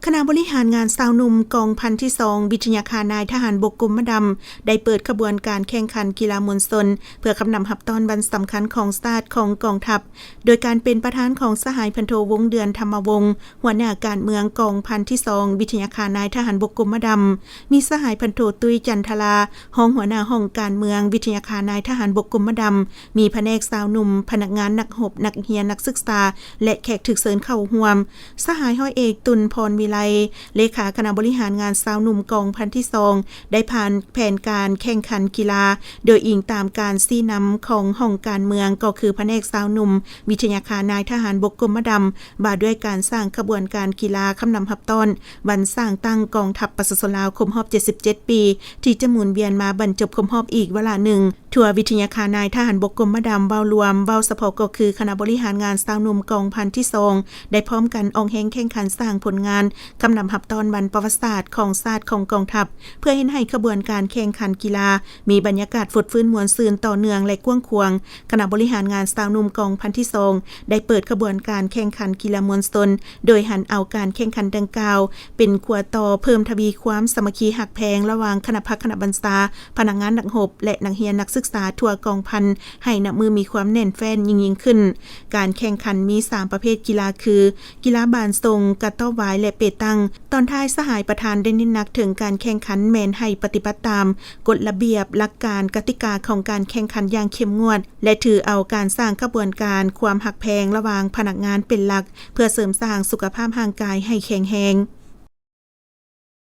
ຄະນະບໍລິຫານງານຊາວໜຸ່ມກອງພັນທີສອງ ວິທະຍາຄານາຍທະຫານບົກກົມມະດຳ ໄດ້ເປີດຂະບວນການແຂ່ງຂັນກິລາມວນຊົນ ເພື່ອຄຳນຳຮັບຕ້ອນວັນສຳຄັນຂອງຊາດ ຂອງກອງທັບ ໂດຍການເປັນປະທານຂອງສະຫາຍພັນໂທ ວົງເດືອນ ທຳມະວົງ ຫົວໜ້າການເມືອງກອງພັນທີສອງ ວິທະຍາຄານາຍທະຫານບົກກົມມະດຳ, ມີສະຫາຍພັນໂທ ຕຸ້ຍ ຈັນທະລາ ຮອງຫົວໜ້າຫ້ອງການເມືອງ ວິທະຍາຄານາຍທະຫານບົກກົມມະດຳ, ມີພະແນກຊາວໜຸ່ມ, ພະນັກງານ, ນັກຮົບ, ນັກຮຽນ, ນັກສຶກສາ ແລະ ແຂກຖືກເຊີນເຂົ້າຮ່ວມ. ສະຫາຍຮ້ອຍເອກ ຕຸນ ພອນວິໄລ ເລຂາຄະນະບໍລິຫານງານຊາວໜຸ່ມກອງພັນທີສອງ ໄດ້ຜ່ານແຜນການແຂ່ງຂັນກິລາ ໂດຍອີງຕາມການຊີ້ນຳຂອງຫ້ອງການເມືອງ ກໍຄືພະແນກຊາວໜຸ່ມ ວິທະຍາຄານາຍທະຫານບົກກົມມະດຳ ວ່າດ້ວຍການສ້າງຂະບວນການກິລາຄຳນຳຮັບຕ້ອນວັນສ້າງຕັ້ງກອງທັບປະຊາຊົນລາວຄົບຮອບເຈັດສິບເຈັດປີ ທີ່ຈະໝູນວຽນມາບັນຈົບຄົບຮອບອີກວາລະໜຶ່ງ. ທົ່ວວິທະຍາຄານາຍທະຫານບົກກົມມະດຳເວົ້າລວມ, ເວົ້າສະເພາະກໍຄືຄະນະບໍລິຫານງານຊາວໜຸ່ມກອງພັນທີສອງ ໄດ້ພ້ອມກັນອອກແຮງແຂ່ງຂັນສ້າງຜົນງານຄຳນຳຮັບຕ້ອນວັນປະຫວັດສາດຂອງຊາດ ຂອງກອງທັບ ເພື່ອເຮັດໃຫ້ຂະບວນການແຂ່ງຂັນກິລາມີບັນຍາກາດຟົດຟື້ນມ່ວນຊື່ນຕໍ່ເນື່ອງ ແລະ ກວ້າງຂວາງ. ຄະນະບໍລິຫານງານຊາວໜຸ່ມກອງພັນທີສອງ ໄດ້ເປີດຂະບວນການແຂ່ງຂັນກິລາມວນຊົນ ໂດຍຫັນເອົາການແຂ່ງຂັນດັ່ງກ່າວເປັນຂົວຕໍ່ເພີ່ມທະວີຄວາມສາມັກຄີຮັກແພງລະຫວ່າງຄະນະພັກຄະນະບັນຊາ, ພະນັກງານ, ນັກຮົບ ແລະ ນັກຮຽນນັກສຶກສາທົ່ວກອງພັນ ໃຫ້ນັບມື້ມີຄວາມແໜ້ນແຟ້ນຍິ່ງໆຂຶ້ນ. ການແຂ່ງຂັນມີສາມປະເພດກິລາຄື ກິລາບານສົ່ງ, ກະຕໍ້ວາຍ ແລະ ເປຕັງ. ຕອນທ້າຍສະຫາຍປະທານໄດ້ເນັ້ນໜັກເຖິງການແຂ່ງຂັນແມ່ນໃຫ້ປະຕິບັດຕາມກົດລະບຽບ, ຫຼັກການ, ກະຕິກາຂອງການແຂ່ງຂັນຢ່າງເຂັ້ມງວດ ແລະ ຖືເອົາການສ້າງຂະບວນການຄວາມຮັກແພງລະຫວ່າງພະນັກງານເປັນຫຼັກ ເພື່ອເສີມສ້າງສຸຂະພາບຮ່າງກາຍໃຫ້ແຂງແຮງ.